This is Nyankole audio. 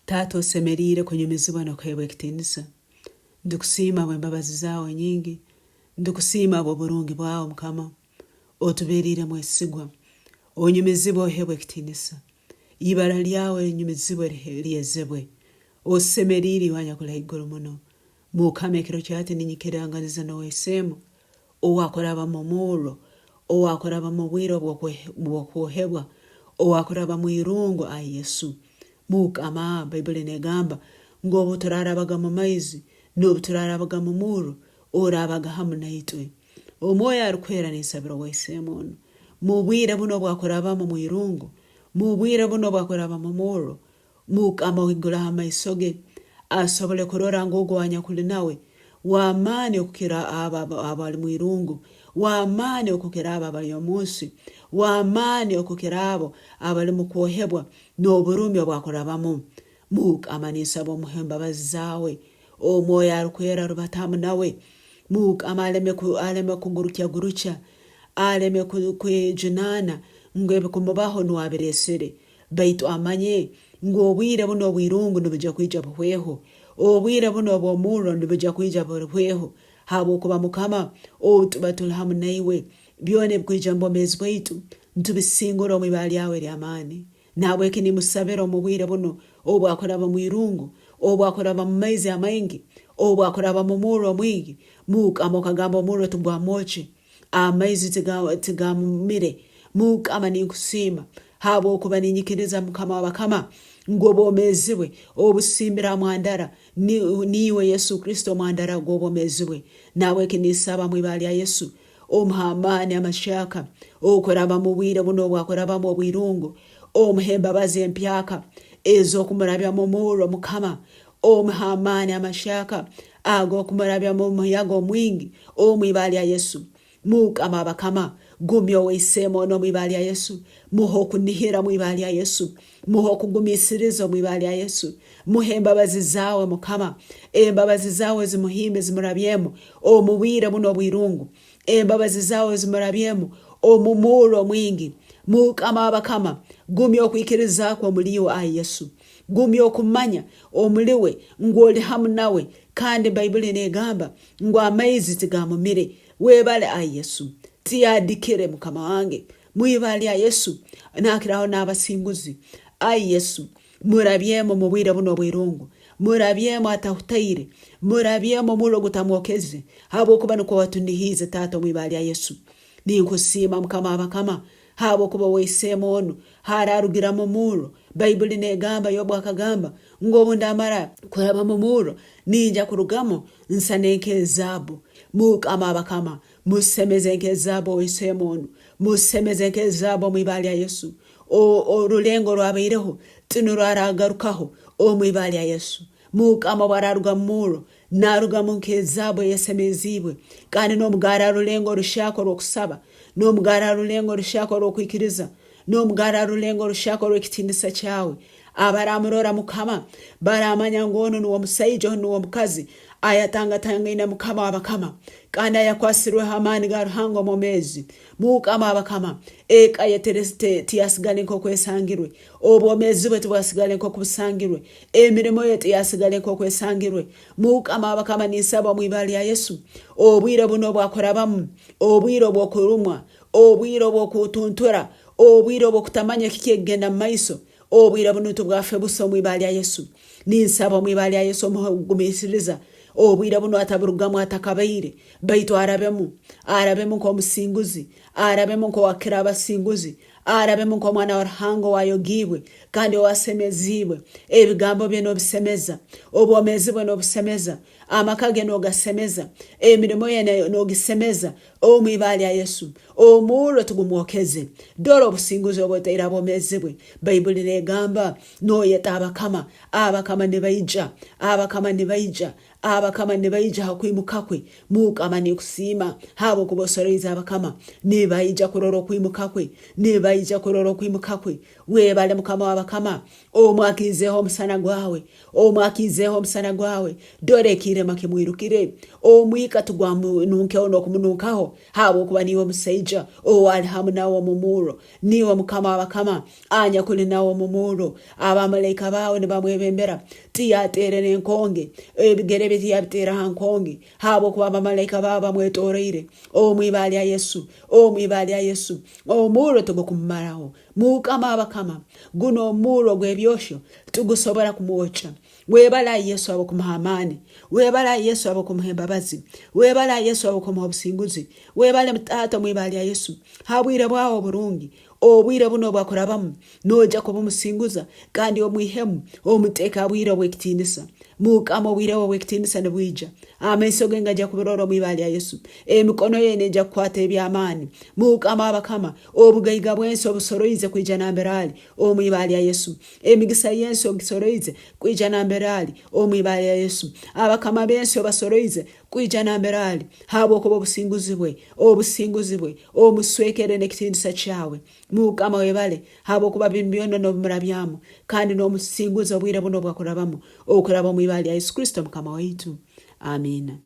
Taata osemeriire kunyumizibwa n'okuheebwa ekitiinisa. Ndikusiima habw'embabazi zaawe enyingi. Ndikusiima habw'oburungi bwawe Mukama. Otubeeriire mwesigwa. Onyumizibwe oheebwe ekitiinisa. Ibara lyawe linyumizibwe lyezebwe. Osemeriire iwe anyakuli haiguru muno. Mukama ekiro kya hati ninyikiranganiza n'ow'eisemu ow'akuraba mu murro, ow'akuraba mu bwire obw'okwohebwa, ow'akuraba mu irungu, ai Yesu. Mukama, Baibuli n'egamba ngu obu turarabaga mu maizi n'obu turarabaga mu murro, orabaga hamu naitwe. Omwoyo Arukwera ninsabira ow'eisemu onu, mu bwire bunu obwakurabamu mu irungu, mu bwire bunu obwakuraba mu murro, Mukama oiguraho amaiso ge, asobole kurora ngu ogu owanyakuli nawe w'amaani okukira abo abali mu irungu, w'amaani okukira abo abali omu nsi, w'amaani okukira abo abali mu kwohebwa n'oburumi obwakurabamu. Mukama ninsaba omuhe embabazi zaawe, Omwoyo Arukwera arubate hamu nawe. Mukama aleme aleme kugurukyagurukya, aleme kwejunaana ngu ebikumubaho nuwe abiresere. Baitu amanye ngu obwire bunu obw'irungu nibwija kwija buhweho, obwire bunu obw'omurro nibwija kwija buhweho, habwokuba Mukama obu tuba tuli hamu naiwe, byona ebikwija omu bwomeezi bwaitu ntubisingura omu ibara lyawe ery'amaani. Nahabweki nimusabira omu bwire bunu obu akuraba omu irungu, obu akuraba mu maizi amaingi, obu akuraba mu murro omwingi, Mukama okagamba omurro tigwamwokye, Amaizi tigamumire. Mukama ninkusiima habwokuba ninyikiriza Mukama w'abakama ngu obwomeezi bwe obusimbire ha mwandara niiwe Yesu Kristo omwandara gw'obwomeezi bwe. Nahabweki ninsaba mwibara lya Yesu omuhe amaani amahyaka okuraba mu bwire bunu obwakurabamu obwirungu, omuhe embabazi empyaka ez'okumurabya mu murro Mukama, omuhe amaani amahyaka ag'okumurabya mu muyaga omwingi omu ibara lya Yesu. Mukama abakama, gumya ow'eisemu onu omu ibara lya Yesu. Muhe okunihira omu ibara lya Yesu. Muhe okugumiisiriza omu ibara lya Yesu. Muhe embabazi zaawe Mukama. Embabazi zaawe zimuhimbe zimurabyemu omu bwire bunu obw'irungu. Embabazi zaawe zimurabyemu omu murro omwingi. Mukama w'abakama, gumya okwikiriza kwe omuli iwe ai Yesu. Gumya okumanya omuli we ngu oli hamu nawe kandi Baibuli negamba ngu amaizi tigamumire. Webale ai Yesu. Tiyadikire Mukama wange. Mwibara lya Yesu nakiraho n'abasinguzi. Ai Yesu, murabyemu omu bwire bunu obw'irungu. Murabyemu atahutaire. Murabyemu omurro ogutamwokeze habwokuba nukwo watunihiize Taata omu ibara lya Yesu. Ninkusiima Mukama w'abakama habwokuba ow'eisemu onu Hararugiramu murro. Baibuli negamba, Yobu akagamba ngu obu ndamara kuraba mu murro, ningya kurugamu nsane nk'ezaabu. Mukama abakama, musemeze nk'ezaabu ow'eisemu onu. Musemeze nk'ezaabu omu ibara lya Yesu. Orulengo orwabaireho tinurwo aragarukaho omu ibara lya Yesu. Mukama obu araruga mu murro, narugamu nk'ezaabu eyesemeziibwe, kandi n'omugarra rulengo oruhyaka orw'okusaba, n'omugarra rulengo oruhyaka orw'okwikiriza, n'omugarra rulengo oruhyaka orw'ekitiinisa kyawe. Abaramurora Mukama, baramanya ngu onu nuwe omusaija, onu nuwe omukazi ayatangatangaine Mukama w'abakama, kandi ayakwasirweho amaani ga Ruhanga omwomeezi. Mukama w'abakama, eka ye tiyasigale nk'oku esangirwe, Obwomeezi bwe tibwasigale nk'oku busangirwe, emirimo ye tiyasigale nk'oku esangirwe. Mukama w'abakama ninsaba omu ibara lya Yesu, obwire bunu obwakurabamu, obwire obw'okurumwa, obwire obw'okutuntura, obwire obw'okutamanya kiki ekigenda mu maiso, obwire bunu tibwafe busa omu ibara lya Yesu. Ninsaba omu ibara lya Yesu omuhe okugumiisiriza, obwire bunu ataburugamu atakabaire, baitu arabemu, arabemu nk'omusinguzi, arabemu nk'owakira abasinguzi, Arabemu nk'Omwana wa Ruhanga ow'ayogiibwe kandi ow'asemeziibwe. Ebigambo bye n'obisemeza, obwomeezi bwe n'obusemeza, amaka ge n'ogasemeza, emirimo ye n'ogisemeza, omu ibara lya Yesu. Omurro tigumwokeze. Dora obusinguzi obu otaire ha bwomeezi bwe. Baibuli n'egamba, Noyeta abakama, abakama nibaija, abakama nibaija, Abakama nibaija ha kwimuka kwe. Mukama ninkusiima habwokuba osoroize abakama. Nibaija kurora okwimuka kwe. Nibaija kurora okwimuka kwe. Webale Mukama w'abakama, omwakiizeeho omusana gwawe. Omwakiizeeho omusana gwawe. Dora ekiirema kimwirukire. Omwika tigwamununkeho n'okumununkaho habwokuba niiwe musaija. Omusaija owali hamu nawe omu murro. Niiwe Mukama w'abakama anyakuli nawe omu murro. Abamalaika baawe nibamwebembera. Tiyateere n'enkonge, ebigere bye tiyabiteera ha nkonge, habwokuba abamalaika baawe bamwetoroire. Omu ibara lya Yesu, omu ibara lya Yesu, omurro tigukumumaraho. Mukama w'abakama, gunu omurro ogw'ebyohyo tigusobora kumwokya. Webale ai Yesu habw'okumuha amaani. Webale ai Yesu habw'okumuha embabazi. Webale ai Yesu habw'okumuha obusinguzi. Webale Taata omu ibara lya Yesu habwire bwawe oburungi. Obwire bunu obwakurabamu noija kubumusinguza kandi omwihemu omuteeke ha bwire obw'ekitiinisa. Mukama obwire bwe obw'ekitiinisa nibwija. Amaiso ge ngaija kubirora omu ibara lya Yesu. Emikono ye neija kukwata eby'amaani. Mukama w'abakama, obugaiga bw'ensi obusoroize kwija nambere ali omu ibara lya Yesu. Emigisa y'ensi ogisoroize kwija nambere ali, omu ibara lya Yesu. Abakama b'ensi obasoroize kwija nambere ali, habwokuba obusinguzi bwe, obusinguzi bwe, omuswekere n'ekitiinisa kyawe. Mukama webale, habwokuba binu byona n'obimurabyamu, kandi n'omusinguza obwire bunu obwakurabamu, okuraba omu ibara lya Yesu Kristo Mukama waitu. Amiina.